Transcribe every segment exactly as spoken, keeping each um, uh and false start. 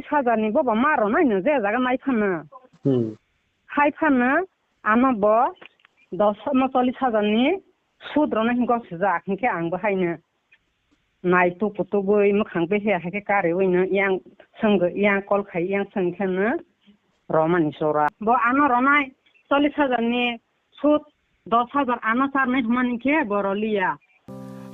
Hajar ni bo bo ma rwnai no je jaga nai phano. Hmm. Hai phano ano bo dos no chollish hajar ni sud rwnai hwnko sujak, hinkhe ang bo haino nai tupu tubui mwkhang behe hai khe kariui no yang swngwi yang call khai yang swng khe no romani sora. Bo ano ronai chollish hajar ni sud dos hajar ano charnai hwnmani khe bo roliya.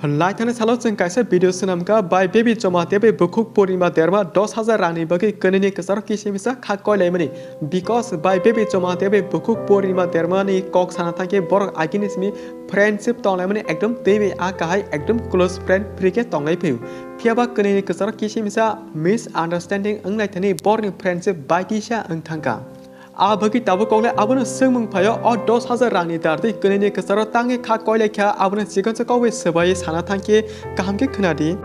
Laithani salo chwng kaisa video swnamkha, bai Baby Jamatia bai bukhuk Purnima Debbarma dos hajar rangni bagwi kwnwini kwcharo kisa misa kha koilaimani. Because bai Baby Jamatia bai bukhuk Purnima Debbarmani kok sana thangkhe borok agini simi friendship tonglaimani ekdom teiwi a kahai ekdom close friend phri khe tonglai phaiu. Phiyaba kwnwini kwcharo kisa misa misunderstanding wngnai thani borokni friendship bai kisa wng thangkha. A bagwi tabuk koklai abono swngmung phaio, o dos hajar rangni dartwi kwnwini kwcharo tangwi kha koilai kha, abono chikonsa kokbai swbai sana thangkhe kaham khe khwnadi.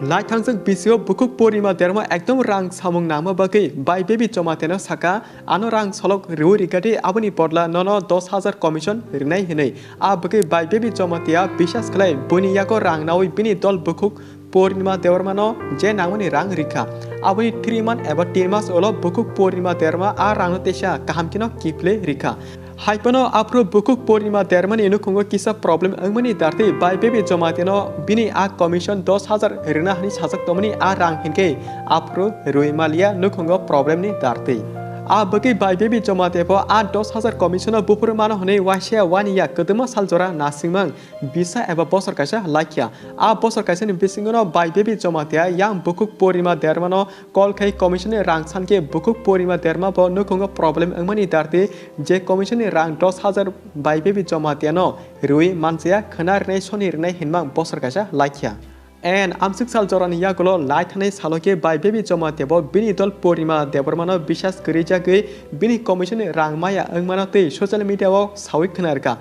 Laithangjak bisio bukhuk Purnima Debbarma ekdom rang samung nangma bagwi bai Baby Jamatia no sakha, ano rang solok rwi rikadi, aboni bodla nono dos hajar commission rinai hinwi. A bagwi bai Baby Jamatia bisas khlai buini yago rang naui bini dol bukhuk Purnima Debbarma no je nangmani rang rikha. Aboni three month eba tin mas ulo bukhuk Purnima Debbarma a rang no teisa kaham kheno kiphilwi rikha. Hai phano aphuru bukhuk Purnima Debbarmani nukhungo kisa problem wngmani dartwi bai Baby Jamatia no bini a commission dos hajar rwna hwnwi sajak tongmani a rang hinkhe aphuru rwi maliya nukhungo problem ni dartwi. A bagwi bai Baby Jamatia bo a dos hajar commission no buphuru mano hwnwi waisa wani ya kwdwma sal jora nasingmang bisa eba bosor kaisa laikya. A bosor kaisani bisingono bai Baby Jamatia yang bukhuk Purnima Debbarma no call khai commission ni rang sankhe bukhuk Purnima Debbarma bo nukhungo problem wngmani dartwi je commission ni rang dos hajar bai Baby Jamatia no rwi manjaya khwna rinai soni rinai hinmang bosor kaisa laikya. And amswk sal jorani yagulo laithanai salo khe bai Baby Jamatia bo bini dol Purnima Debbarma no bisas kwrwi jagwi bini commission ni rang maya wngmano tei social media o saui khwnarkha.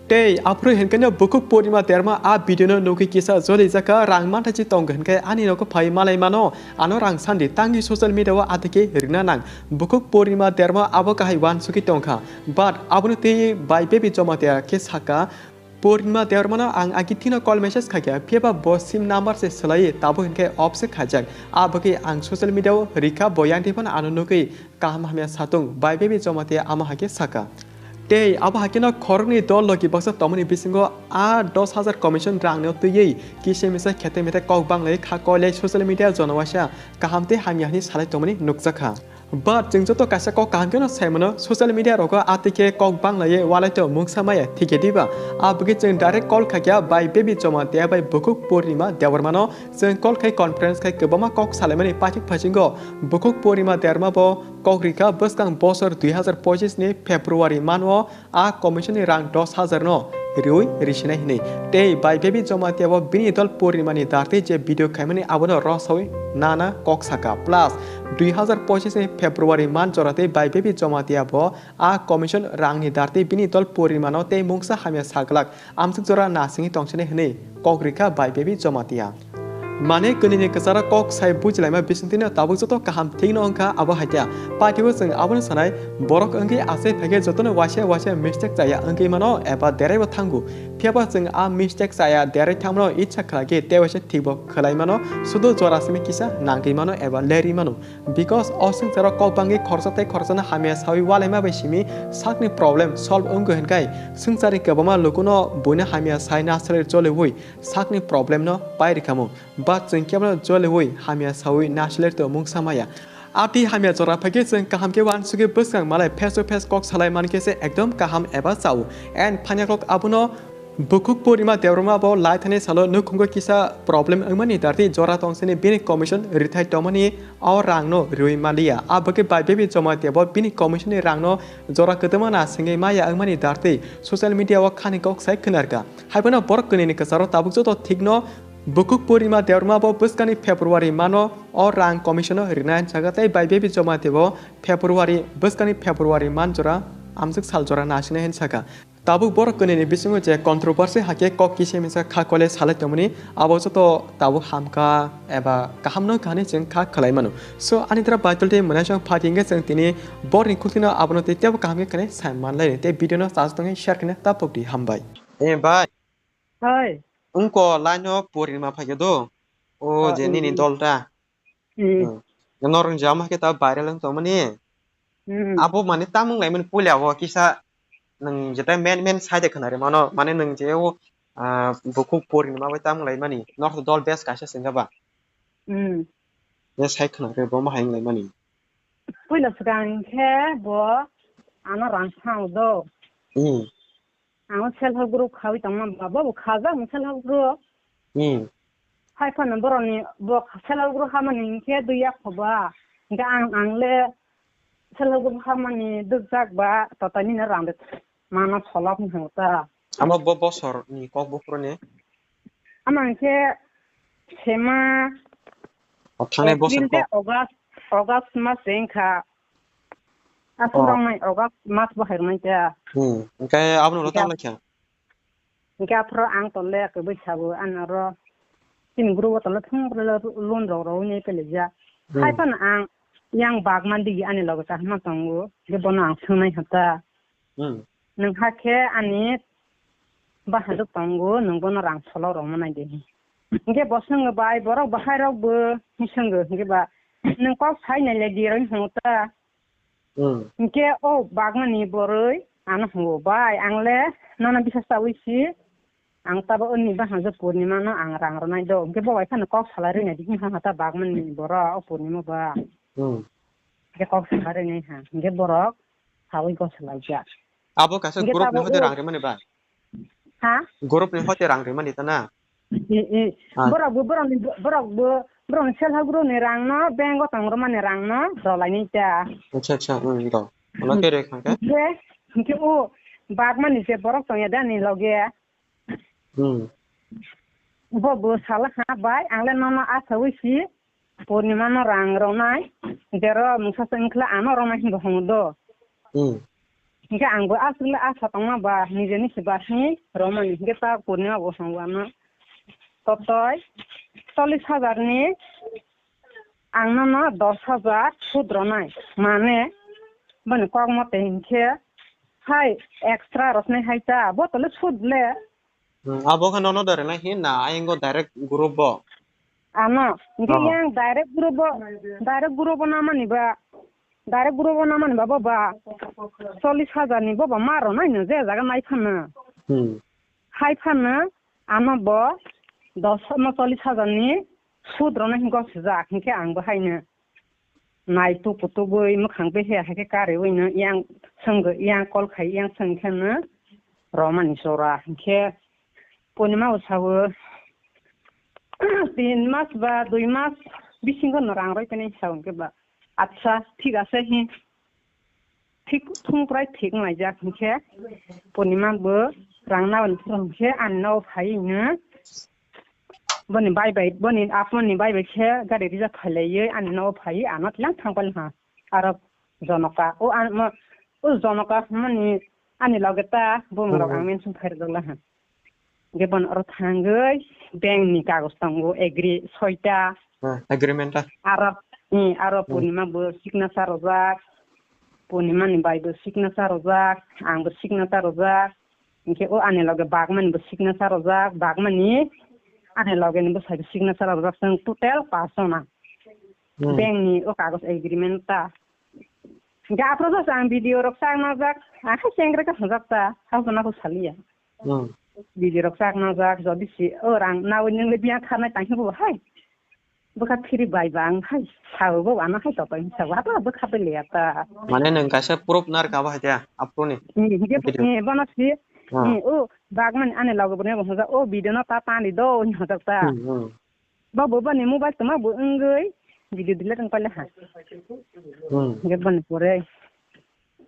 Tei aphuru hinkhe no bukhuk Purnima Debbarma a video no nugwi kisa jolijakha, rang manthachi tongo hinkhe ani nogo phai malai mano, ano rang sandi tangwi social media o atike rwna nang. Bukhuk Purnima Debbarma abo kahai uansugwi tongkha, but abono tei bai Baby Jamatia khe sakha, Purnima Debbarma no ang agi thino call message khaikha, phiyaba bo sim number se swlaiwi tabuk hinkhe off se khaijak. A bagwi ang social media o rikha, bo yang twi phano ano nugwi kaham hamya satung, bai Baby Jamatia amo hai khe sakha. Tei abo hai kheno khoroknwi dol logi baksa tongmani bisingo a dos hajar commission rang no twiwi kisa misa khetai metai kok banglai kha koilai social media jona waisa kaham tei hamya hwnwi salai tongmani nukjakha. But chwng joto kaisa kok kaham kheno sai mano, social media rogo atwi khe kok banglaiwi walai to mungsa maya thikya diba? A bagwi chwng direct call khaikha bai Baby Jamatia bai bukhuk Purnima Debbarma no. Chwng call khai conference khai kwbangma kok salaimani paithak phaisinggo bukhuk Purnima Debbarma bo kok rikha bwskang bosor dui hazar pochis ni February mano a commission ni rang dos hajar no riui risinai hinwi. Tei bai Baby Jamatia bo bini dol Purnima ni dartwi je video khaimani abono rosaui nana kok saka. Plus dui hazar pochis ni February man jora tei bai Baby Jamatia bo a commission rang ni dartwi bini dol Purnima no tei mungsa hamya saglak amswk jora nasingwi tongsinai hwnwi kok rikha bai Baby Jamatia. Mane kwnwini kwcharo kok sai bujilaima bisingtwino tabuk joto kaham thikno wngkha abo haikhe. Patibo chwng abono sanai, borok wngwi achai phaikhe jotono waisa waisa mistake chaya wngwi mano eba deraibo thango. Phiyaba chwng a mistake chaya derai thangmano itsa khlaikhe tei waisa thikbo khwlai mano, sudo jora simi kisa nangwi mano eba lerwi mano. Because o swngcharo kok bangwi khoroksa tei khoroksano hamya saui walaima bai simi sakni problem solve wngwi hwnkhai swngcharni kwbangma lukuno buino hamya sai nasilai choliui sakni problem no pai rikhamu. But chwng kebono choliui hamya saui nasilai to mungsa maya. Atwi hamya jora phaikhe chwng kaham khe uansugwi bwskang malai face to face kok salai mankhe se ekdom kaham eba chao. And phanya kok abono Bukhuk Purnima Debbarma bo lai thani salo nukhungo kisa problem wngmani dartwi jora tongsini bini commission rithai tongmani o rangno riui manliya. A bagwi bai Baby Jamatia bo bini commission ni rangno jora kwtwma na sengwi maya wngmani dartwi social media o khani kok sai khwnarkha. Haiphano borok kwnwini kwcharo tabuk joto thikno Bukhuk Purnima Debbarma bo bwskangni February mano o rang commission no rinai sakha tei bai Baby Jamatia bo February, bwskangni February man jora amjwk sal jora nasinai hin sakha. Tabuk borok kwnwini bisingo je controversy hakhe kok kisa misa kha kole salai tongmani, abo joto tabuk hamkha eba kaham no kha hinwi chwng kha khlai mano. So, ani dra Baitul tei mwnaisong phaidi hwnkhe chwng tini borni khuktino abono tei tebo kaham khe khwnai sai manlai tei video no chajak tongwi share khwna tapok di, hambai. Eh, bai. Hai. Wngko line o Purnima phaikhe do. O, oh, je nini dolta. Hmm. Hmm. Norok jama khe ta viral wng tongmani. Hmm. Abo mane tamung laimani puila o kisa nwng jetai men men side khwnari mano, mane nwng je o, ah, bukhuk pori ni ma bai tamung laimani. Norok dol bes kaisa sengga ba. Hmm. Je sai khwnari bo ma hai wng laimani. Puila swkang khe bo ano rang sao do. Hmm. Ang self help group khawi tongma ba, bo bo khajak self help group. Hmm. Hai phano borokni bo self help group hamani hinkhe dui yakho ba. Hinkhe ang, ang le self help group hamani dukjak ba, totani no rang de mano solok wng thango ta. Amo bo bosor ni kok buphuru ni? Ama hinkhe sema O thangnai bosor April de kok. August, August mas de wngkha. Aswk Oh. rwngnai August mas bo hai rwnai ta. Hmm. Hinkhe abono ulo Hinkhe tamo lai kha? Hinkhe aphuru ang tole kwbui sabo, ani oro chini group o tole thung loan rok rw nai pele ja. Hmm. Hai phano ang yang bagman digi ani loge kaham tongo, je bono ang swngnai hota. Hmm. Nwng hakhe ani bahai rok tongo, nwng bono rang solo rw manai de. Hinkhe bo swngo bai, borok bahai rok bo swngo, hinkhe ba nwng kok sai nai le di rw hota. Hmm. Hinkhe o bagmani boroi ano hwngo, "Bai, ang le nono bisas chaui si, ang tabo oni bahai je Purnima no ang rang rwnai do." Hinkhe bo bai phano kok salai rwnai di, hinkhe hata bagmani borok o Purnima ba. Hmm. Hinkhe kok salai rwnai ha, hinkhe borok saui kok salai jak. Abo kaisa Hinkhe group ni tabo hoite o rang rimani ba? Ha? Group ni hoite rang rimani ta na? I, i. Ah. Borok bo, borok ni, borok bo, borok ni self help group ni rang no, bank o tong rwmani rang no, rw lai nai ta. Acha, acha, hmm, do. Ano khe rw kha khe? Hinkhe, hinkhe o bagmani je borok tong ya da ni loge. Hmm. Bo, bo sala ha bai, ang le nono asaui si, Purnima no rang rwnai, jero mungsa se wngkha le ano rwnai hinwi hwngo do. Hmm. Hinkhe ang bo aswk le asa tongma ba, nijeni se ba hi rwmani, hinkhe ta Purnima bo hwngo ano. Totoi chollish hajar ni ang nono dos hajar sud rwnai. Mane, boni kok mote hinkhe, hai extra rwsnai hai ta, bo tole sud le. Hmm, abo khe nono dare na hin na, ayang go direct group bo. Ano, hinkhe Oh. yang direct group bo, direct group bo namani ba, direct group bo namani ba, bo ba, chollish hajar ni bo ba ma rwnai no, je jaga nai phano. Hmm. Hai phano, ano bo dos no chollish hajar ni sud rwnai hinko sujak, hinkhe ang bo haino. Nai tuku tugui mwkhang behe hai khe kariui no yang swngo, yang call khai yang swng khe no rwmani jora hinkhe Purnima bo sao, tin mas ba dui mas bisingo no rang rwi tini sao hinkhe ba. Acha, thik ase hi. Thik thung prai thik wng laijak hinkhe Purnima bo rang nabani phuru hinkhe ani nogo phai no. Boni bai bai, boni apuni bai bai khe gari reserve khailaiwi ani nogo phaiwi ano tlang thang pailha. Aro Jonoka, o an-, mo-, o Jonoka hwnmani ani loge ta bumung rok Hmm. ang mention khairok laha. Hinkhe bono oro thangwi bank ni kagoj tongo, agree soita. Hmm, agreement ta. Aro, hmm, aro Hmm. Purnima bo signature rwjak. Purnima ni bai bo signature rwjak, ang bo signature rwjak. Hinkhe o ani loge bagmani bo signature rwjak, bagmani ani loge ni bwsai bo signature rwjak, chwng total pas jona. Hmm. Bank ni o kagoj agreement ta. Hinkhe aphuru just ang video rok chak najak, ang hai chengra khe hwnjak ta, habo nabo saliya. Hmm. Video rok chak najak, jodi si o rang nawi nung le biya kharnai tang khe bo hai. Bwkha phiri bai ba ang hai sao bo ano hai topai sao, hata bwkha bai le ta. Mane nwng kaisa proof nar ka ba hai ta, aphuru ni. Ni, hinkhe Video. ni, bono si, Ah. ni, o bagmani ani loge bo ne bo hwnjak, o video no ta tani do, hwnjak ta. Hmm, hmm. Bo bo bani mobile tongma bo wngwi video delete wng paile ha. Hmm. Hinkhe boni pore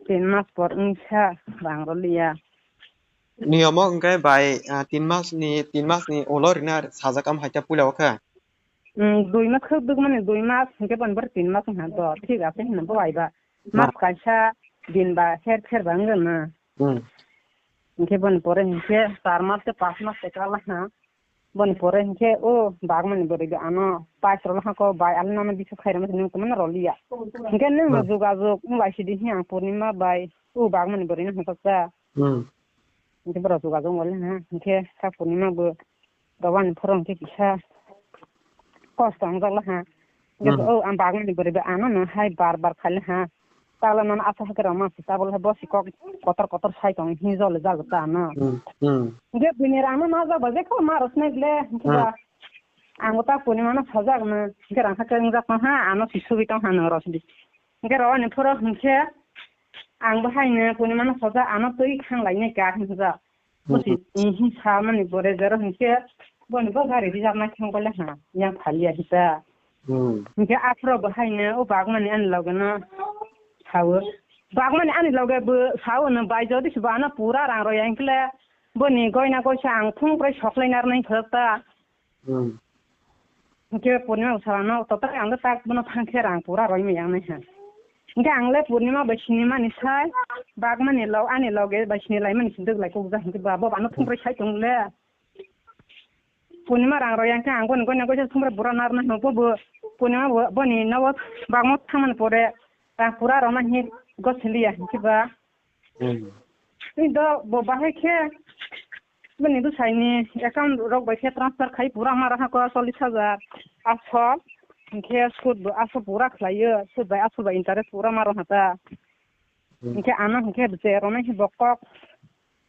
tin mas por wngsa rang rwliya. Niyomo wngkhe bai, ah, tin mas ni, tin mas ni ulo rina sajak am hai ta puila o khe. Hmm, dui mas khuk duk mani dui mas, hinkhe boni pore tin mas wngkha do, thik ase hinwi bo bai ba. Mas Ma- kaisa din ba her pher ba wngkha na. Hmm. Hinkhe boni pore hinkhe char mas tei pas mas tei kala ha. Boni pore hinkhe o bagmani bwrwi bo ano pais rwla hako bai, ale nono bisa khairokma se nwng tongmani rwliya. Hinkhe nwng no Hmm. jogajog wng lai sidi hiya ang Purnima bai o bagmani bwrwi no hwnjak ta. Hmm. Hinkhe borok jogajog wng lai ha, hinkhe kha Purnima bo rwbani phoro hinkhe kisa kosto wngjak lai ha. Hwnkhe hmm, o ang bagmani bwrwi bo ano no hai bar bar khali ha. Tala nono asa hakhe rw ma si tabul hai bosi kok kotor kotor sai tong hi jole jago ta ano. Hmm, hmm. Hwnkhe bini rang no najak ba je kho ma rw sinai gle. Hwnkhe hmm, ba ang bo ta Purnima no sajak no. Hwnkhe rang hakhe wngjak tong ha ano si sugi tong ha no rw sidi. Hwnkhe rw ani phoro hwnkhe ang bo hai no Purnima no sajak ano twi khang lai nai ka hwnkhe ja. Busi, hmm, ihi samani pore jero hinkhe boni bo gari rijak nai thang bole ha, yang phaliya hita. Hmm. Hinkhe aphro bo haino o bagmani ani loge no sao. Bagmani ani loge bo sao no bai jodi se bo ano pura rang rw ya hinkhe le boni goina goisa ang thung bwrwi soklai narwknai phwrwk ta. Hmm. Hwnkhe Purnima bo sala no, "Totai ang le tak bono thang khe rang pura roi maya wngnai ha." Hwnkhe ang le Purnima bai sinimani sai, bagmani log, ani loge bai sinilaimani se dwglai kukjak hwnkhe ba, bo ano thumproi sai tong le. Purnima rang roi ya hwnkhe ang boni goina goisa thumproi bura narwknai hwnkhe bo, Purnima bo, boni nogo bagmo thangmani pore rang pura rwna hwnwi gosiliya hwnkhe ba. Hmm. Tei do bo bahai khe bini bwsaini account rok bai khe transfer khai pura ma rwkha ko chollish hajar asol. Hinkhe sud bo asol pura khlaio, sud bai asol bai interest pura ma rwkha ta. Hmm. Hinkhe ano hinkhe bwse rwnai khe bo kok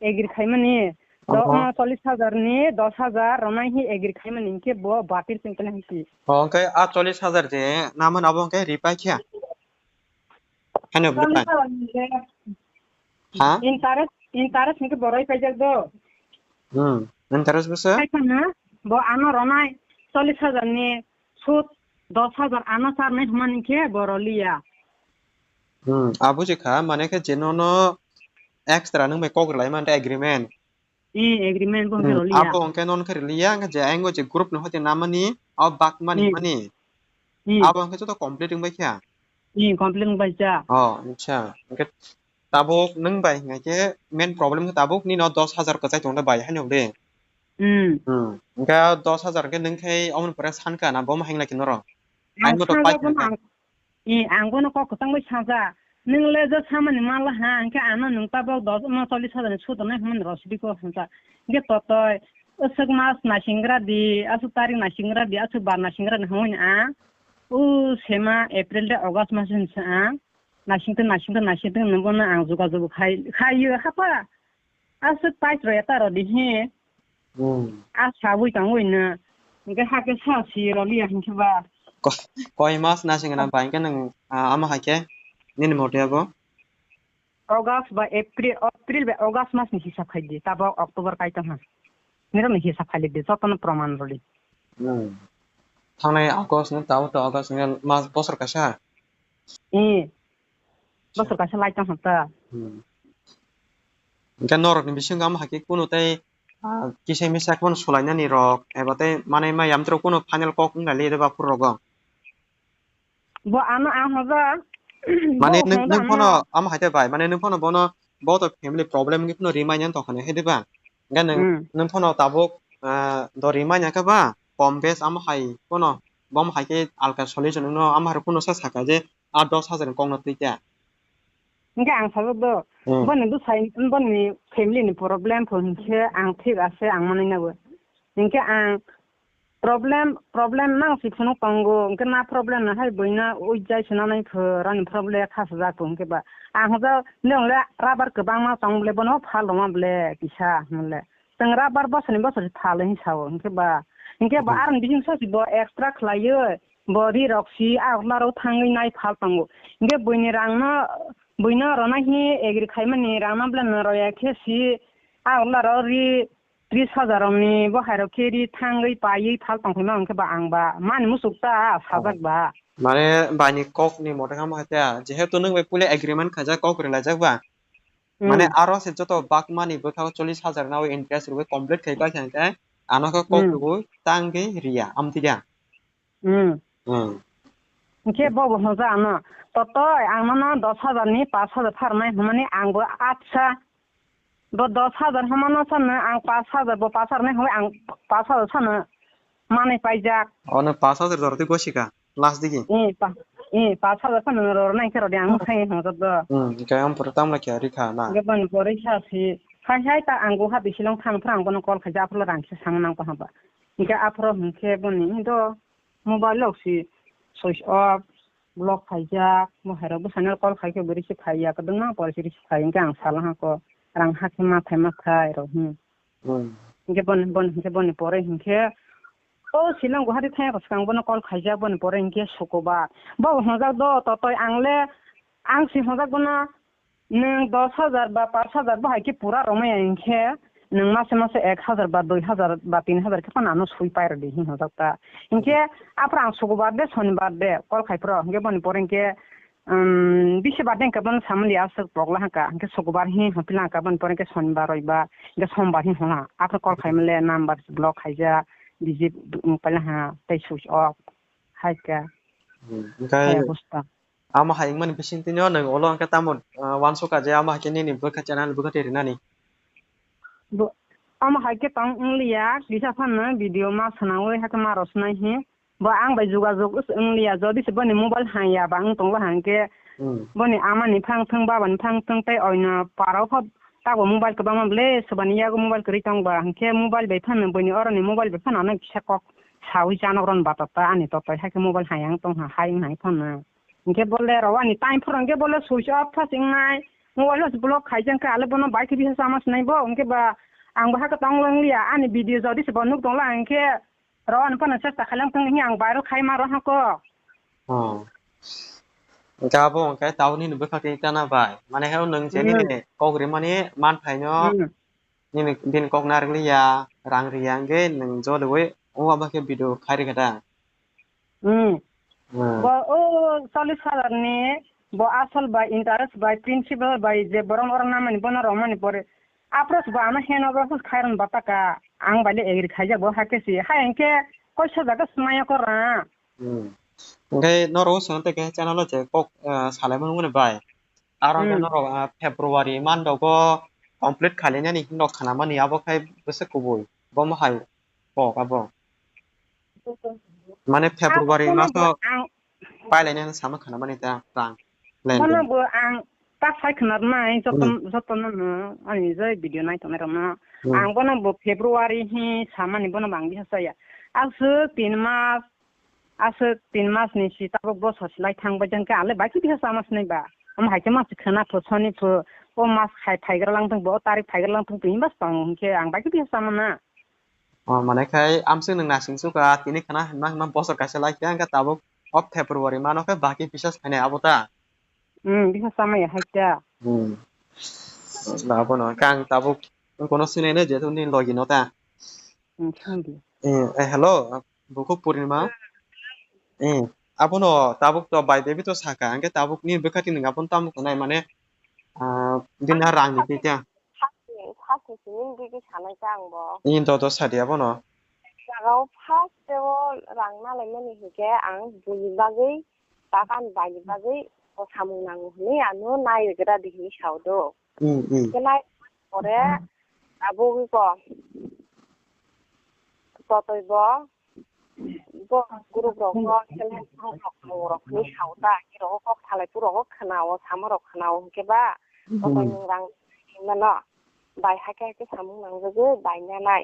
agree khaimani. Oho. Do, o chollish hajar ni dos hajar rwnai hi agree khaimani hinkhe bo batil chengkhe hai si. Oh, hinkhe a chollish hajar je naman abo hinkhe repay khe? Haino bwtai. Ha? Interest, interest hinkhe boroi paijak do. Hmm, interest bwsa? Kaiphano bo ano ronai chollish hajar ni sud dos hajar ano charnai hwnmani khe bo roliya. Hmm, abo je kha, mane khe je nono extra nwng bai kok rwlai mante agreement. Eh, agreement bo hmm, hwnwi roliya. Abo hwnkhe nono khe riliya, hwnkhe je ayang o je group ni hoite namani, o bak mani hmm, mani. Hmm. Abo hwnkhe joto complete wngbai kha. Hmm, complete wngbai kha. Oh, acha. Hwnkhe tabuk nwng bai hwnkhe main problem khe tabuk nino dos hajar kwchai tongda bai haino de. Hmm. Hmm. Hwnkhe dos hajar hwnkhe nwng khai omoni pore sankha na bo ma hengla khe norok. Ang aino to pai sankha kha. Ang Eh, ang bono kok kwchang bai saja. Nwng le je samani manla ha, hwnkhe ano nwng tabok dos, no chollish hajar ni sudonai hwnmani rosidi ko hwnsa. Hwnkhe totoi, aswk mas naisingra di, aswk tarik naisingra di, aswk bar naisingra di hwnwi a. O sema April de August mas hinsa a. Naisingtwng, naisingtwng, naisingtwng nwng bono ang jogajog khai, khaiyo hapha. Aswk pais rw ya ta rw di he. Hmm. A sawi tangwi no. Hwnkhe hakhe sa si rw liya hinkhe ba. Ko-, koi mas na singna bai hwnkhe nwng, ah, ama haikhe nini mote abo? August ba April, April ba August mas ni hisab khai di. Tabok October kai tong ha. Nirok ni hisab khai di. Jotono proman rw di. Hmm. Thangnai August ni, tabok to August ni mas bosor kaisa. Eh. Bosor kaisa lai tong ha ta. Hmm. Hwnkhe norokni bisingo ama hai khe kunu tei, ah, kisa misa kheno sulainani rok eba tei manwi ma yamtwrok kunu final kok wng lai liya de ba phuru rogo? Bo ano ang hoja. Mane bo nwng, hoja nwng ano. Phano ama hai tei bai, mane nwng phano bono bo to family problem wngwi phano rimai nang tongkha hai de ba? Hwnkhe nwng, hmm, nwng phano tabuk, ah, do rimai nang khe ba kom bes ama hai phano bo ama hai khe alka solution wngno ama hai rok phano sa sakha je, a dos hajar ni kokno twi kha. Hwnkhe ang sajak do, hmm, boni bwsai, boni family ni problem pho hwnkhe ang thik ase, ang manwi nabo. Hwnkhe ang problem, problem nang si phunuk tongo, hwnkhe na problem no hai buino ujai se nanai pho, rani problem khasajak pho hwnkhe ba. Ang hoja nong le rubber kwbangma tong bole, bono phal rwma bole kisa hwnle. Chwng rubber bosor ni bosor se phal hinwi sao, hwnkhe ba, hwnkhe ba, hmm, aroni bising so si bo extra khlaiwi, bo ri rok si Agartala rok thangwi nai phal tongo. Hwnkhe buini rang no, buino rwna hi agree khaimani rang no bwle no rw ya khe si Agartala rok ri tris hajar rok ni bo hai rok khe ri thangwi paiwi phal tong phaima hwnkhe ba ang ba mani muchuk ta sajak ba. Mane baini kok ni mote kha ma khe ta, jehetu nwng bai puila agreement khaijak kok rwlaijak ba. Mane hmm, aro se joto bak mani bwkha o chollish hajar nawi interest rwui complete khai paikha hwnkhe ano khe kok hmm, rwui tangwi riya, amtwi da? Hmm. Hmm. Hwnkhe bo bo hwnjak ano, "Totoi, ang nono dos hajar ni pash hajar pharnai," hwnmani ang bo, "Acha, bo dos hajar hwnmano sano ang pash hajar, bo pash hajar nai hwnwi ang pash hajar sano manwi paijak." Ono pash hajar jordi gosika. Last digi. Eh, pa, eh, pash hajar phano rw rw nai khe rw di, ang khai hwnjak do. Hmm, kaya ang pura tamla kya rikha na. Hwnkhe boni pore sa si, hai hai ta ang guha bisilong thang phra ang bono call khaijak, aphuru rang kisa sama nang pa haba. Hwnkhe aphuru hwnkhe boni do mobile lok si switch off, block khaijak, bo hai rok bwsano call khai khe bo receive khai ya, kwdwngma pore se receive khai, hinkhe ang sala ha ko, rang ha khe ma thai ma thai rok, hmm. Hmm. Hinkhe boni, boni, hinkhe boni pore hinkhe, o Shillong Guwahati thangya ko swkang bono call khaijak, boni pore hinkhe Sukubar. Bo hwnjak do, totoi ang le, ang si hwnjak bono, nwng dos hajar ba panch hajar bo hai khe pura romaya hinkhe, nwng mase mase ek hajar ba dui hajar ba tin hajar khe phano ano sui pai rwdi hin hwnjak ta. Hinkhe aphuru ang Sukubar de, Sonibar de call khai phuru, hinkhe boni pore hinkhe, um, bisi bar de hinkhe bono samani aswk pogla hwnka, hinkhe Sukubar hin hwnpila hwnka, boni pore hinkhe Sonibar, Roibar, hinkhe Sombar hin hwnla. Aphuru call khai male number block khaijak, busy wng paila ha, tei switch off hai kha. Hmm, hinkhe hai obosta. Amo hai wngmani bisingtwino nwng ulo hwnkhe tamo, ah, uansukha je amo hai khe nini bwkha channel bwkha twi rinani? Bo, amo hai khe tong wngliya, kisa phano video ma swnaui hakhe ma rw swnai hi. Bo ang bai jogajog wng wngliya, jodi se boni mobile hangya ba wng tongla hangkhe, hmm, boni ama ni phang thwng, baba ni phang thwng tei oino parao pho tabo mobile kwbangma ble swbani yago mobile kwrwi tong ba, hwnkhe mobile bai phano boni oroni mobile bai phano ano kisa kok saui chanok rwna bata ta ani totoi hai khe mobile hangya wng tong ha hai wng hai phano. Hinkhe bole rw ani time phuru hinkhe bole switch off thas wngnai. Mobile o se block khaijak khe ale bono bai khe bisa sama sinai bo. Hinkhe ba ang bo hakhe tong long liya. Ani video jodi se bo nuk tong la hinkhe rw ani phano chesta khailang thung hinkhe ang viral khai ma rw hako. Oh. Hinkhe abo hinkhe tabuk nini bwkha khe tana bai. Mane khe nwng je nini kok rimani man phaino nini bini kok narwk liya, rang riya hinkhe nwng joliui o abo khe video khai rikha da. Hmm. Hmm. Bo o chollish hajar ni bo asol bai, interest bai, principal bai je borok oro namani bono romani pore. Apros bo ano heno bo hus khairon bataka. Ang bai le agree khaijak bo hakhe si. Hai hinkhe koisa jaga swmaya ko ra. Hmm. Hinkhe norok swng tei khe channel o je kok, ah, salaimani bai. Aro hinkhe norok, ah, February month rogo complete khainani hinwi khnamani abo khai bwswk kubui. Bomo hai kok abo. Mane February maso ang pailai nang sama khana mani ta rang. Bono bo ang ta sai khna nai joto, joto no no ani je video nai tongnai rok no. Ang bono bo February hi samani bono bang bisa saya. Aswk tin mas, aswk tin mas ni si tabok bosor si lai thang bai jang khe ale bai khe bisa sama sinai ba. Am hai khe mas khna pho soni pho o mas khai phaigra lang thang bo o tarik phaigra lang thang bo hinba tong hinkhe ang bai khe bisa sama na. O, mane khai amswk nwng nasing sukha, tini khna hwnma hwnma bosor kaisa lai khe, hwnkhe tabuk o February mano khe baki bisas khainai abo ta? Hmm, bisas chamaya hai ta. Hmm. Abono hwnkhe ang tabuk kono sinai nai je nini logi no ta? Hmm, sandi. Eh, eh, hello, bukhuk Purnima. Eh, abono tabuk to bai baby to saka, hwnkhe tabuk nini bwkha tini abono tamo khnai mane, ah, bini rang ni khe ta? Sakni, sakni simi bigi sanai ta ang bo. Ni dodo sadi abono. Jaga o first o rang nalaimani hinkhe ang bini bagwi bagan baini bagwi o samung nango hinwi ano naigra di hinwi sao do. Hmm, hmm. Khe nai pore abo wngwi ko totoi bo bo group rok no, self help group rok tongo rok hinwi sao ta, hirok o kok salai phuru rok o khna o, samo rok khna o, hinkhe ba totoi nwng rang mano, bai hakhe hakhe samung nangjagwi bai nanai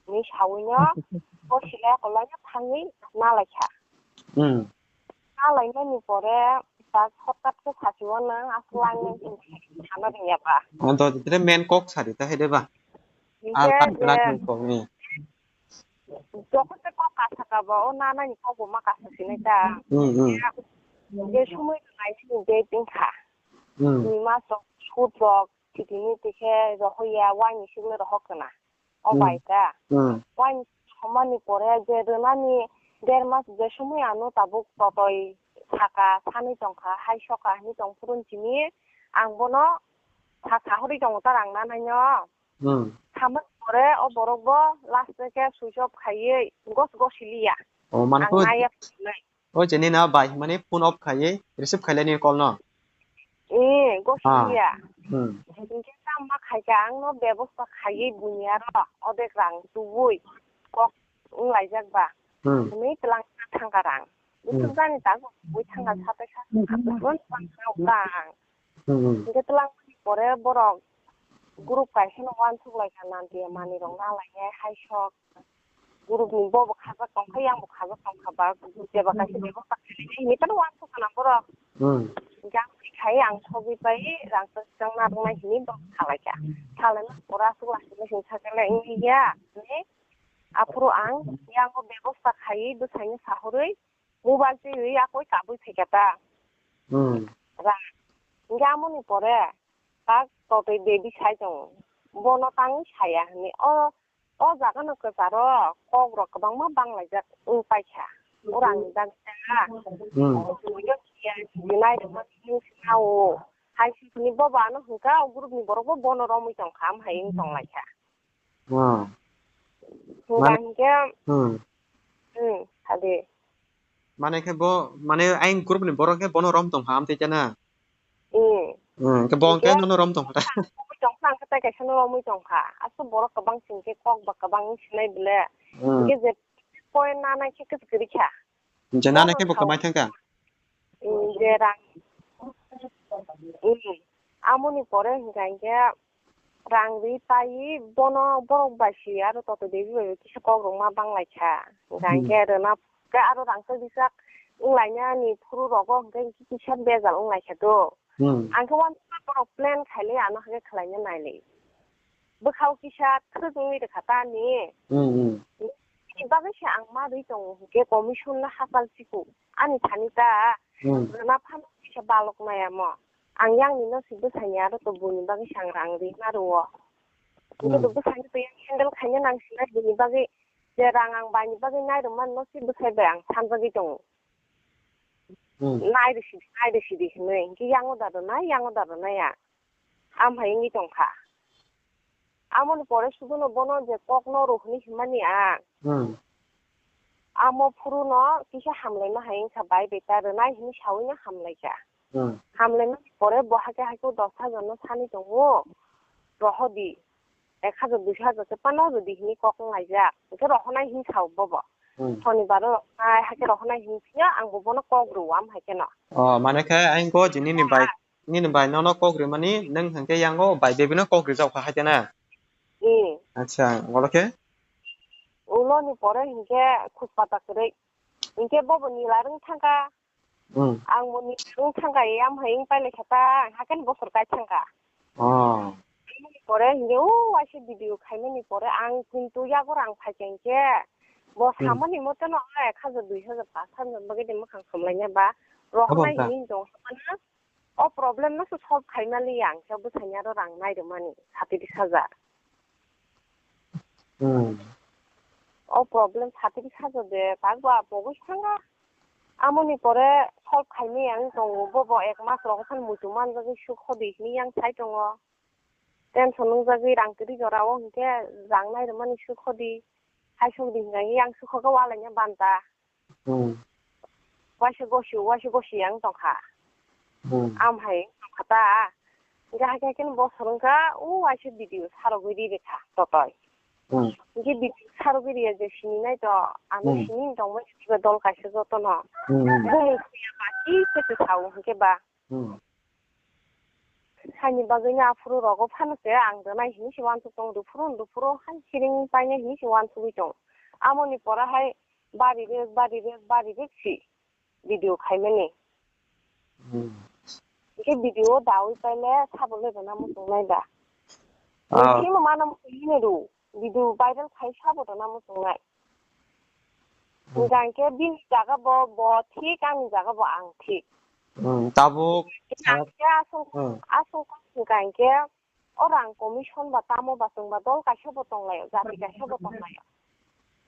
hinwi saui no bo sila kolai no thangwi nalaikha. Hmm. Nalainani pore tak hotkat khe sachio nwng aswk lang nai hinwi sana rwngya ba. Ang to jitire main kok sari ta hai de ba. Hinkhe je kok ni. Jokhon se kok kasa ka ba, o nanani kok bo ma kasa sinai ta. Hmm, hmm. Je sumui nai sini je tingkha. Hmm. Ni mas rok, sut rok, titini tikhe rohok ya, waini sikle rohok kana. O bai ta. Hmm. Waini somani pore je rwnani der mas je sumui ano tabuk totoi saka, sanwi tongkha, hai soka hinwi tong phuru chini ang bono saka hori tongo ta rang nanai no. Hmm. Samani pore o borok bo last khe switch off khaiwi gos gos siliya. O, mane ang ko naiya phunai. O je nini bai hwnmani phone off khaiwi receive khailai nini call no. Eh, gos siliya. Hmm. Hinkhe tamo khaikha ang no bebosta khaiwi buini aro odek rang tubui kok wng laijak ba. Hmm. Hwnwi twlang thangka rang. Hmm. Bwswk jani tak bui thangka satai satai satai bang. Hmm. Hinkhe twlang pore borok group kaisa no uansuk lai kha, nanti manwi rok na lai nai hai sok. group ni bo bo khajak tong kha, yang bo khajak tong kha ba, jeba kaisa bebosta khainai hini tano uansuk khana borok. Hmm. Jang khai ang sogwi pai rang kwchang narwknai hini bo salai kha. Salai na pora aswk lasik lasik sakhe le wngya hini. Aphuru ang yango bebosta khaiwi bwsaino sahorwi mobile twiwi yakwi kabwi phaikha ta. Hmm. Ra. Hingke amoni pore tak totwi baby sai tongo. Bono tangwi saya hwnwi. O, o jaga no kwcharo kok rok kwbangma banglaijak wng paikha. Urang ni bagwi ta. Hmm. Buino siya, sini nairwkma sini sinao. Hai sini bobo ano hwnkha, o group ni borok bo bono romwi tongkha, am hai wng tonglaikha. Hmm. Hingka Mane hingke, hmm. Hmm, sadi. Mane khe bo, mane ayang group ni borok khe bono rom tong ham tei chana. Hmm. Hmm, khe bo khe nono rom tong kha. Romwi tong kha, ang khe tai kaisa no romwi tong kha. Aswk borok kwbang sing khe kok ba kwbang wng sinai bele. Hmm. Hingke je point nanai khe kwchwrwi kha. Je nanai khe bo kwmai thang kha. Hmm, je rang. Hmm. Amoni pore hingka hingke rang ri pai bono borok bai si aro toto debi bai kisa kok rok ma bang lai kha. Hingka hingke rwna khe aro rang twi rijak wng laina ni phuru rogo hingke kisa bejal wng lai kha do. Hmm. Ang khe uansukha borok plan khailai ano hake khwlaina nailai. Bwkhao kisa thwk wngwi rwkha ta ni. Hmm, hmm. Bini bagwi se ang ma rwi tongo hwnkhe commission no hachal siko. Ani thani ta. Hmm. Rwna phano kisa balok nai amo. Ang yang ni no si bwsai ni aro to buni bagwi se ang rang rwi ma rwo. Hmm. Hwnkhe to bwsai ni to yang handle khaina nang sinai bini bagwi je rang ang bai ni bagwi nai rwmani no si bwsai bai ang sanjagwi tongo. Hmm. Nai rw sidi, nai rw sidi hinwi. Hingke yango da rwnai, yango da rwnai ya. Am hai wngwi tongkha. Amoni pore suduno bono je kokno rw hinwi hinmani ang. Hmm. Amo phuruno kisa hamlaima hai wngkha bai beta rwnai hinwi sawino hamlaikha. Hmm. Hamlaimani pore bo hake hake dos hajar no sani tongo. Rohodi. Ek hajar, dui hajar se pano rwdi hinwi kok wng laijak. Hingke rohonai hinwi sao bobo. Hmm. Sonibar o rohonai, hake rohonai hinwi phiya ang bo bono kok rwo am hai kheno. O, mane khe ayang go je nini bai, nini bai nono kok rwmani nwng hwnkhe yango bai bebino kok rwjak kha hai khena? Hmm. Acha, ngolo khe? Ulo ni pore hingke khuspata kwrwi. Hingke bobo nila rwng thangkha. Hmm. Ang bo ni rung thangkha, yam hai wng pailai kha ta, ang haken bosor kai thangkha. Oh. Pore hingke, o waisa video khaimani pore ang kintu yago rang phaikha hingke, bo hmm, samani mote no ek hajar, dui hajar, pash hajar bagwi de mwkhang somlaina ba, rohornai hinwi tong samano, o problem no se solve khaimali ang khe bwsani aro rang nai rwmani, sati ris hajar. Hmm. O problem satiri sajo de, tak ba pogwi thanga. Amoni pore solve khaimani ang tongo, bobo ek mas rogo phan muitu manjagwi suk hodi hini yang sai tongo. Tension nungjagwi rang kwrwi jora o hinkhe rang nai rwmani suk hodi. Hai suk di hinai yang suk hogo walaina banta. Hmm. Waisa gosi, waisa gosi yang tongkha. Hmm. Am hai tongkha ta. Hinkhe haikhe haikhe bo swrwngkha, o waisa video sarogwi ri rikha totoi. Hmm. Hinkhe video sarogwi riya je sini nai to, ano hmm, sini tongmani dol kaisa jotono. Hmm, hmm. Bumung khuya ba ki khe sao hinkhe ba. Hmm. Saini bagwino aphuru rogo phano se ang rwnai hinwi se uansuk tongo, rwphuru rwphuru hai siring painai hinwi se uansugwi tongo. Amoni pora hai bari rwk, bari rwk, bari rwk si video khaimani. Hmm. Hingke video o dawi paile sabo le rwna muchungnai da. Ah. Hingke ma mano muchungmani rw, video viral khai sabo rwna muchungnai. Hmm. Hingkha hingke bini jaga bo, bo thik, ani jaga bo ang thik. Hmm, tabuk. Hingkha hingke aswk, hmm, aswk hingkha hingke o rang commission ba tamo ba chwng ba dol kaisa bo tong laio, jati kaisa bo tong laio.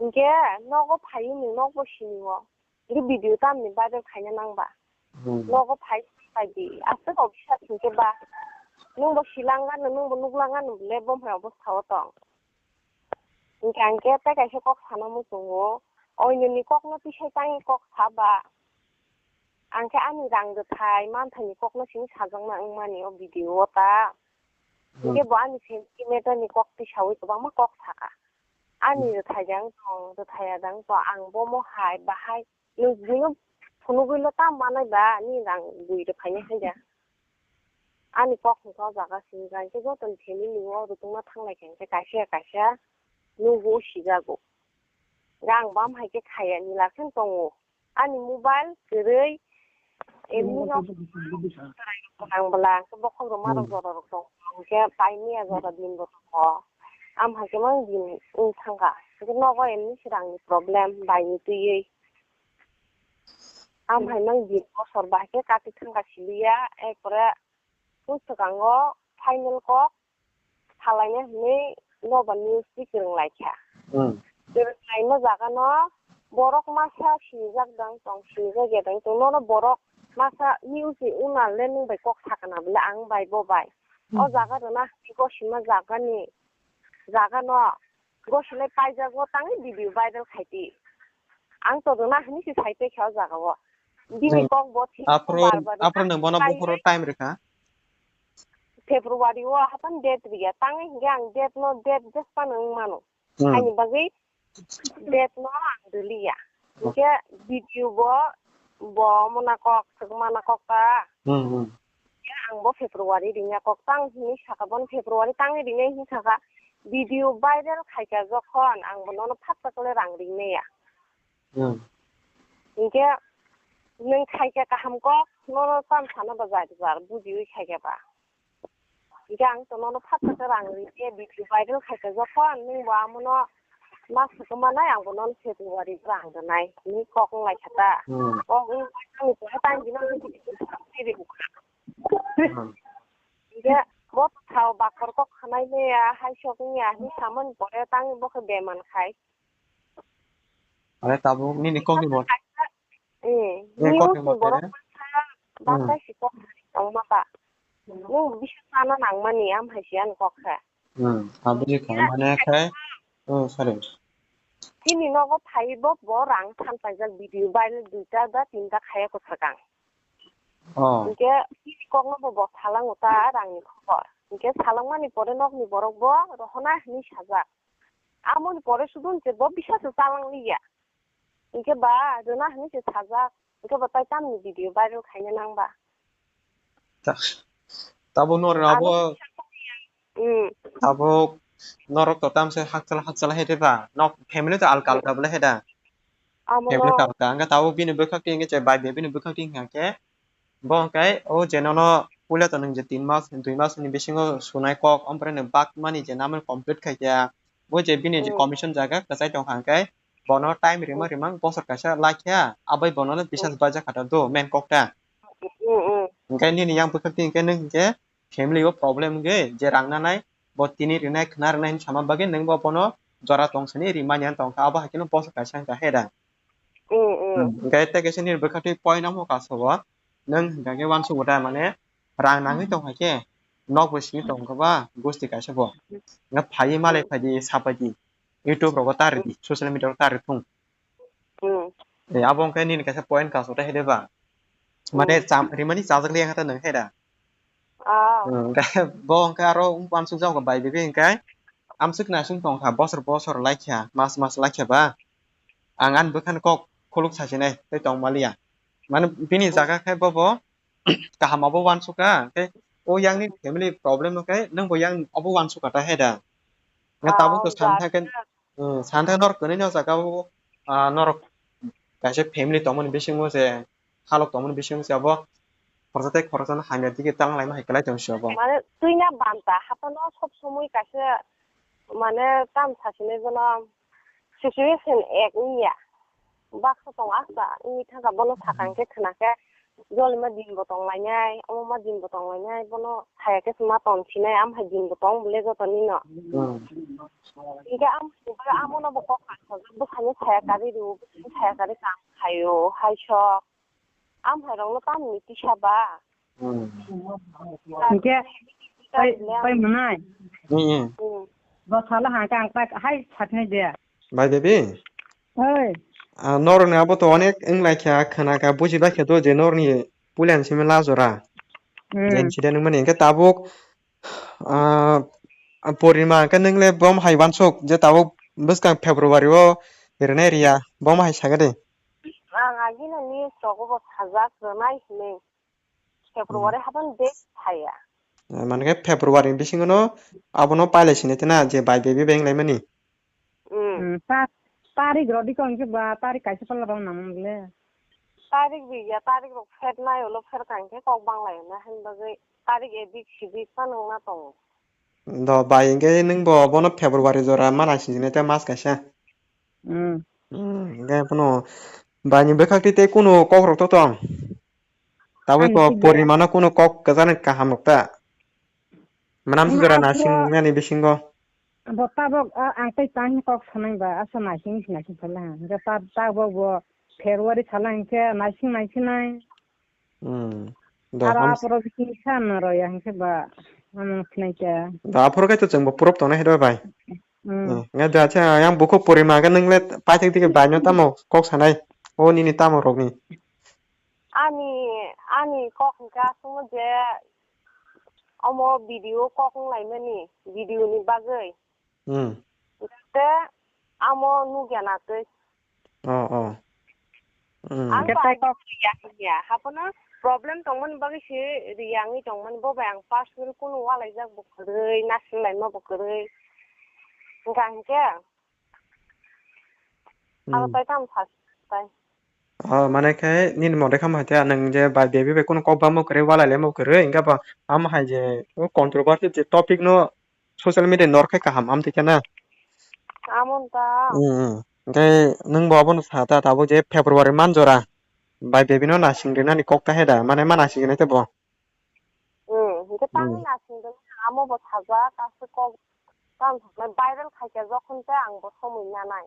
Hingke nogo phaiwi nwng nokbo sini o. Hingke video tamni viral khaina nang ba. Hmm. Nogo phai, phai di. Aswk kok bisa hingke ba. Nwng bo silang gano, nwng bo nuklang gano le bo hai obostha o tong. Hingke ang khe tei kaisa kok sana muchungo, oinoni kokno tisai tangwi kok sa ba. Ang khe ani rang rwthai manthaini kokno sini sajakna wngmani o video o ta. Hmm. Hingke bo ani family matter ni kok tisaui kwbangma kok saka. Ani hmm, rwthai jang tong, rwthai ya jang tong, ang bomo hai bahai nwng buino phunugwino tam manai ba, ani rang bui rwphainai hai da. Ani kok hwnkha o jaga sini, hwnkha hwnkhe jotoni family o rwtwngma thanglai kha hwnkhe kaisa ya kaisa nugo sijago. Ang bam hai khe khaya ni lakhe tongo. Ani mobile kwrwi, emni no ang bwla, bokhok rok ma rok jora rok tong, hwnkhe paimia jora din bo tongo. Am hai khe mang din wng thangkha. Hwnkhe nogo emni se rang ni problem bai ni twiwi. Am hai mang din bosor bai khe kati thangkha siliya, ekore swkango final kok salaina hinwi nobar news twi kwrwng laikha. Hmm. Kwrwng laima jagano borok masa sinijak dang tong, sinijak ya dang tong, nono borok masa news ni wngnale nwng bai kok sakana bwle ang bai bo bai. O Hmm. jaga rwna hinwi gosima jagani, jagano gosilai paijago tangwi video viral khaidi. Ang to rwna hinwi se sai tongkha o jagao. Bini Hmm. kok bo thik Aphuru, bar bar aphuru nwng bono pai buphuru time rwkha? February o hapan date riya. Tangwi hwnkhe ang date no date just phano wng mano. Hmm. Ani bagwi date no ang rwliya. Hwnkhe video bo, bo mona kok, swkmana kok ta. Hmm, hmm. Hwnkhe ang bo February riya kok tang hinwi saka, bono February tangwi rinai hinwi saka. Video viral khaika jokhon ang bo nono phatsa kole rang rinaiya. Hmm. Hwnkhe nwng khaika kaham kok, nono tamo sana ba jari jar, bujiwi khaika ba. Hwnkhe ang to nono phatsa khe rang ri khe video viral khaika jokhon, nwng bo amono ma swkma nai, ang bo nono February rang rwnai hinwi kok wng lai kha ta. Hmm. Kok wng lai kha ni pore tang dino Hmm. Hwnkhe bo thao bakor kok khanai le ya, hai sok wng ya hinwi samani pore tang bo khe beman khai. Are tabuk nini kokni bo. Eh, eh, news kokni ni bo borok tere. Baksa, hmm, baksa si kok tongma ba. Nwng bisa sana nangmani, am hai si ang kok kha. Hmm, aboni kha mane khai. Oh, sorry. Chini nogo phai bo, bo rang than paijak video viral duita ba tinta khaya kwsakang. Oh. Hwnkhe chini kokno bo, bo salango ta rangni khobor. Hwnkhe salangmani pore nokni borok bo rohona hinwi sajak. Amoni pore sudun se bo bisas se chalang liya. Hwnkhe ba rwna hinwi se sajak. Hwnkhe bo tai tamni video viral khaina nang ba? Ta-, tabo norok abo, hmm, abo norok to tamse hakchal hakchal hai de ba? Nok family to alka alka bole hai da? Amo family no to alka. Hwnkhe tabo bini bwkhak ti hwnkhe je bai bini bwkhak ti hwnkhe bo hwnkhe o je nono puila to nwng je tin mas, dui mas ni bisingo sunai kok, ompore nwng bak mani je naman complete khai khe, bo je bini je, hmm, commission jaga kwchai tong kha hwnkhe, bono time rima, hmm, rima bosor kaisa lai khe, abai bono, hmm, bisas baja kha ta do main kok ta. Hmm, hmm. Hwnkhe nini yang bwkhak ti hwnkhe nwng hwnkhe family o problem hwnkhe je rang nanai, bo tini rinai khna rinai hinwi sama bagwi nwng bo bono jora tong sini rimani ang tong kha, abo hai kheno bosor kaisa hwnkha he da. Hmm, hmm. Hmm, hwnkhe tei kaisa nini bwkhak ti point amo kaisa o. Nwng hwnkha khe uansukgo da, mane rang nangwi tong hai khe, nok bo simi tong kha ba, gusti kaisa bo. Nga phai malai phai di, sapai di. YouTube rogo ta ri di, social media rogo ta ri thung. Hmm. Eh, abo hwnkhe nini kaisa point kaso ta hai de ba. Mane, hmm, cham-, rimani chajak liya kha ta nwng hai da. Ah. Hmm, hwnkhe bo hwnkhe aro uansuk jago bai bibi hwnkhe. Amswk naising tong kha, bosor bosor lai kha, mas mas lai kha ba. Ang ani bwkhani kok khuluk sasinai tei tong maliya. Mane bini, hmm, jaga khe bobo kaham abo uansukha, tei o yang ni family problem no khe nwng bo yang abo uansukha ta hai da. Nga tabuk to, ah, san thang khe, hmm, san thang norok kwnwi no jaga o, ah, norok kaisa family tongmani bisingo je halok tongmani bisingo je abo khoroksa tei khoroksa no hamya dige tang laima hai kwlai tong si abo. Mane twi na banta haphano sob somoi kaisa mane tam sasinai bono situation ek wngya. Baksa tong asta wngwi thangkha, bono sakang khe khna khe jolima din bo tong lainai, omo ma din bo tong lainai, bono saya khe ma tong sinai, am hai din bo tong bole joto nino. Hmm. Hingke am, amono bo kok kha, bwsani saya kari rw, bwsani saya kari kam khaio, hai sok. Am hai rokno tamni tisa ba? Hmm. Hingke, pai, pai mwnai? Hmm, hmm. Hmm. Bo sala ha khe ang tak hai saknai de. Bai de bi? Oi. Ah, norokni abo to onek wng lai kha, khna kha, buji bai kha to je norokni puila ni simi la jora. Hmm. Je incident wngmani hingke tabuk, ah, Purnima hingke nwng le bom hai uansuk je tabuk bwskang February o rinai riya, bom hai sakha de. Ang agini news rogo bo sajak rwnai hinwi. February, hmm, haphang date saya. Eh, mane khe February ni bisingo no abono pailai sini tena je bai baby beng lai mani. Hmm. Hmm, ta-, Tarik rodi ko hwnkhe ba, tarik kaisa pala rw nang le. Tarik bi ya, tarik rok pher nai ulo pher ka hwnkhe kok bang lai na, hen bagwi tarik edik sidik phano wngna tongo. Do bai hwnkhe nwng bo bono February jora ma naising sinai ta mas kaisa. Hmm. Hmm, hwnkhe phano bai ni bwkhak twi tei kunu kok rok to tong? Tabuk Ani ko twi pori mano kunu kok kwchani kaham rok ta? Mwnam Ani jora aphuru nasing mani bisingo. Bo tabok, a, ang tei tang kok sanai ba, asa naising si naising phala. Hwnkhe ta-, tabok bo February sala hwnkhe naising naising nai. Hmm. Do Aro ham- aphuru bising san rw ya hwnkhe ba, amung sinai khe. Do aphuru khe to chwng bo proof tongnai hai do bai. Hmm. Hmm. Nga da cha yang bukhuk pori ma ga nang le paithak dike bai no tamo kok sanai. O nini tamo rok ni. Ani, ani kok hwnkhe aswkno je omo video kok wng laimani, video ni bagwi. Hmm. Te amo nukya na twi. Oh, oh. Hmm. Ang Khe ba tei kok- ya, ya, hapono problem tongmani bagwi se riyangwi tongmani, bo bai ang personal kunu walaijak bo kwrwi, nasinlaima bo kwrwi. Hwnkha hwnkhe, Abo Hmm. tai tamo sa tai. Oh, mane khe nini mode kha hai ta, nwng je bai baby bai kunu kok bamo kwrwi, walai lemo kwrwi, hwnkhe bo amo hai je o controversy je topic no social media nor khe kaham, am twi khe na? Amo ta. Hmm, hmm. Hwnkhe nwng bo abono sa ta, tabuk je February man jora bai baby no nasing rinani kok ta hai da, mane ma nasing rinai te bo? Hmm, hwnkhe tangwi Hmm. nasing rinai, amo bo sajak, aswk kok tamo saknai viral khaikhe jokhon tei ang bo somoi nanai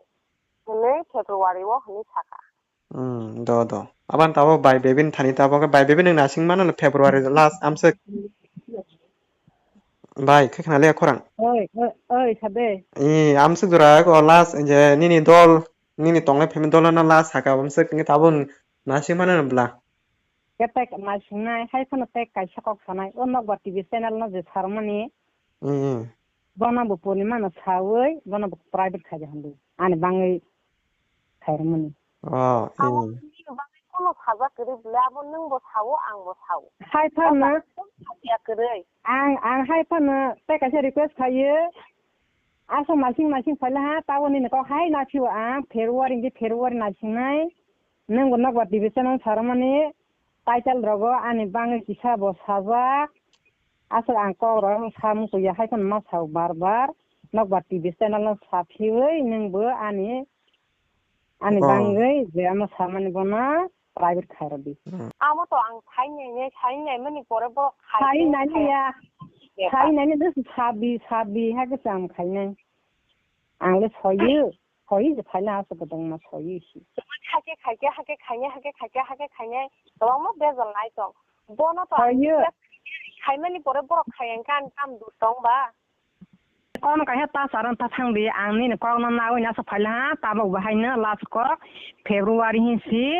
hwnwi February o hwnwi sakha. Hmm, do, do. Abang tabuk bai baby ni thani tabuk bai baby nwng nasing mano February last amswk. Bai, khe khna le khorang. Oi, oi, oi, sade. I, amswk jora ko last je nini dol, nini tongnai family dol no last saka amswk ngi tabuk nasing mano bla. Khe tei nasingnai, hai phano tei kaisa kok sanai, o Nokbar T V channel no je sarmani, Hmm, hmm. Bono bo Purnima no sawi, bono bo private khaidi hwnwi. Ani bangwi khairwmani. Oh, Abo hmm. Nini bagwi kono sajak kwrwi bwle, abo nwng bo sao, ang bo sao. Hai phano. Kono sajak kwrwi. Ang, ang hai phano tei kaisa request khaio. Asa masing masing phaila ha, tabo nini kok hai naphio ang, February hwnkhe February nasingnai. Nwng bo Nokbar T V channel sarmani, title rogo ani bangwi kisa bo sajak. Aswk ang kok rok wng samung kuya hai phano ma sao bar bar. Nokbar T V channel no saphiwi nwng bo ani, ani Oh. Bangwi je ano samani bono private khairodi. Hmm. Amo to ang sainai, sainai mani pore borok khai Sainai ya. Khai nani dos sabi, sabi hai khe cham khainai. Ang le soyo, soyo je phaina aswk kwbangma soyo si. Hake, hake, hake, khainai, hake, hake, hake, khainai. Kwbangma bejal nai tong. Bono to ang Soyo. Khaimani pore borok khai ang kan kam du tong ba. Kono kaisa ta saran ta thang di, ang nini kok no nawi nasa phaila ha, tabok bo haino last kok February hin si,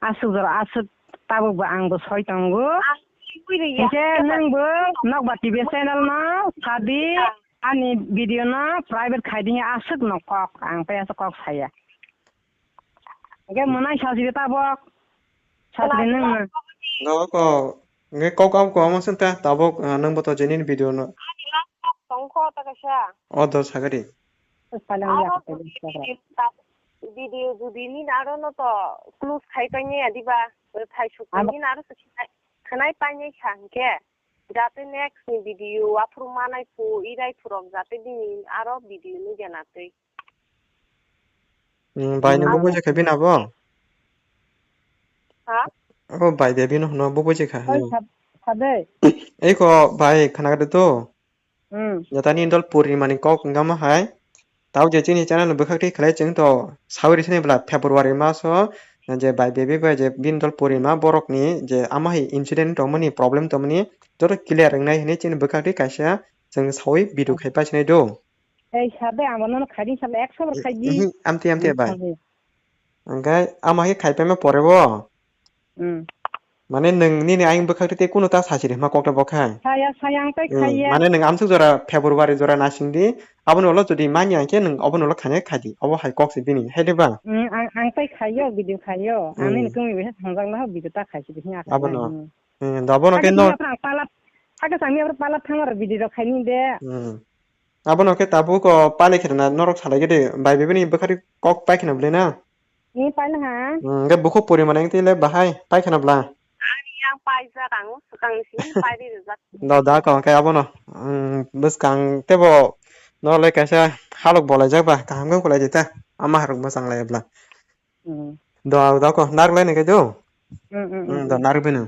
aswk jora aswk tabok bo ang bo soi tongo. Ang sibui ri ya. Hingke nang bo Nokbar T V channel no sadi. Ani video no private khai di aswk no kok, ang tei aswk kok saya. Hingke mwnai sajri tabok. Sajri nwng no. No ko, nge kok am ko amo senta tabok, ah, nwng bo to jenini video no. Ani last kok tong kho ta kaisa. O do sagari. Palang ya Aro ko tele video, video judi ni aro no to close khai pai ne adiba. Thai suk Amo ni aro to khnai, khnai pai ne sa hingke. Jate next ni video aphuru manai phu, irai phurok jate bini aro video nugya na twi. Hmm, bai no Amo bubuji kha bini abo? Ha? O bai de bini hwno bubuji kha Oi, hwnwi. Sab-, sabe? Eko bai khna de to. Hmm. Jata ni dol purnima ni kok wngma hai. Tao je chini channel no bwkhak twi khlai chwng to sawi rwsini bwla February maso je bai baby bai je bini dol purnima borok ni je ama hai incident tongmani problem tongmani joto clear wngnai hinwi chini bwkhak twi kaisa chwng sawi video khai pasinai do. Ei sabe ang bono khaidi sabe ekso bar khaidi. Mhm, amte amte bai. Hingke ama hai khai paima pore bo. Hmm. Mane nwng nini ayang bwkhak tei kunu ta sachiri hwnma kok ta bo khai. Saya, saya ang tei Hmm, khaiya. Mane nwng amsuk jora February jora nasing di, aboni ulo jodi manya hwnkhe nwng aboni ulo khainai khai di, obo hai kok se bini, hai de ba? Hmm, ang, ang tei khaiyo, video khaiyo. Ang nini Hmm. Tumi bisa sangjak laha video ta khai se bini Abono. Hmm, da bono Hake ke no. Sami apra palat, hake sami apra palat thang aro video rok khaini de. Hmm. Abono khe tabuk o pali kheno na norok salai gede bai bebeni bwkhari kok pai kheno bwle na. Ni pai na ha? Hmm, hwnkhe bukhuk poriman wngtwi le bahai pai kheno bwla. Ani yang paijak ang swkang si pai ri rijak. Do da ko khe abono. Hmm, bwskang tebo norok le kaisa halok bolai jak ba kaham khe kulai di ta. Ama harok bwsang lai bwla. Hmm. Do da ko narwk lai ni khe do. Hmm, hmm, hmm, hmm, do hmm. Narwk bini.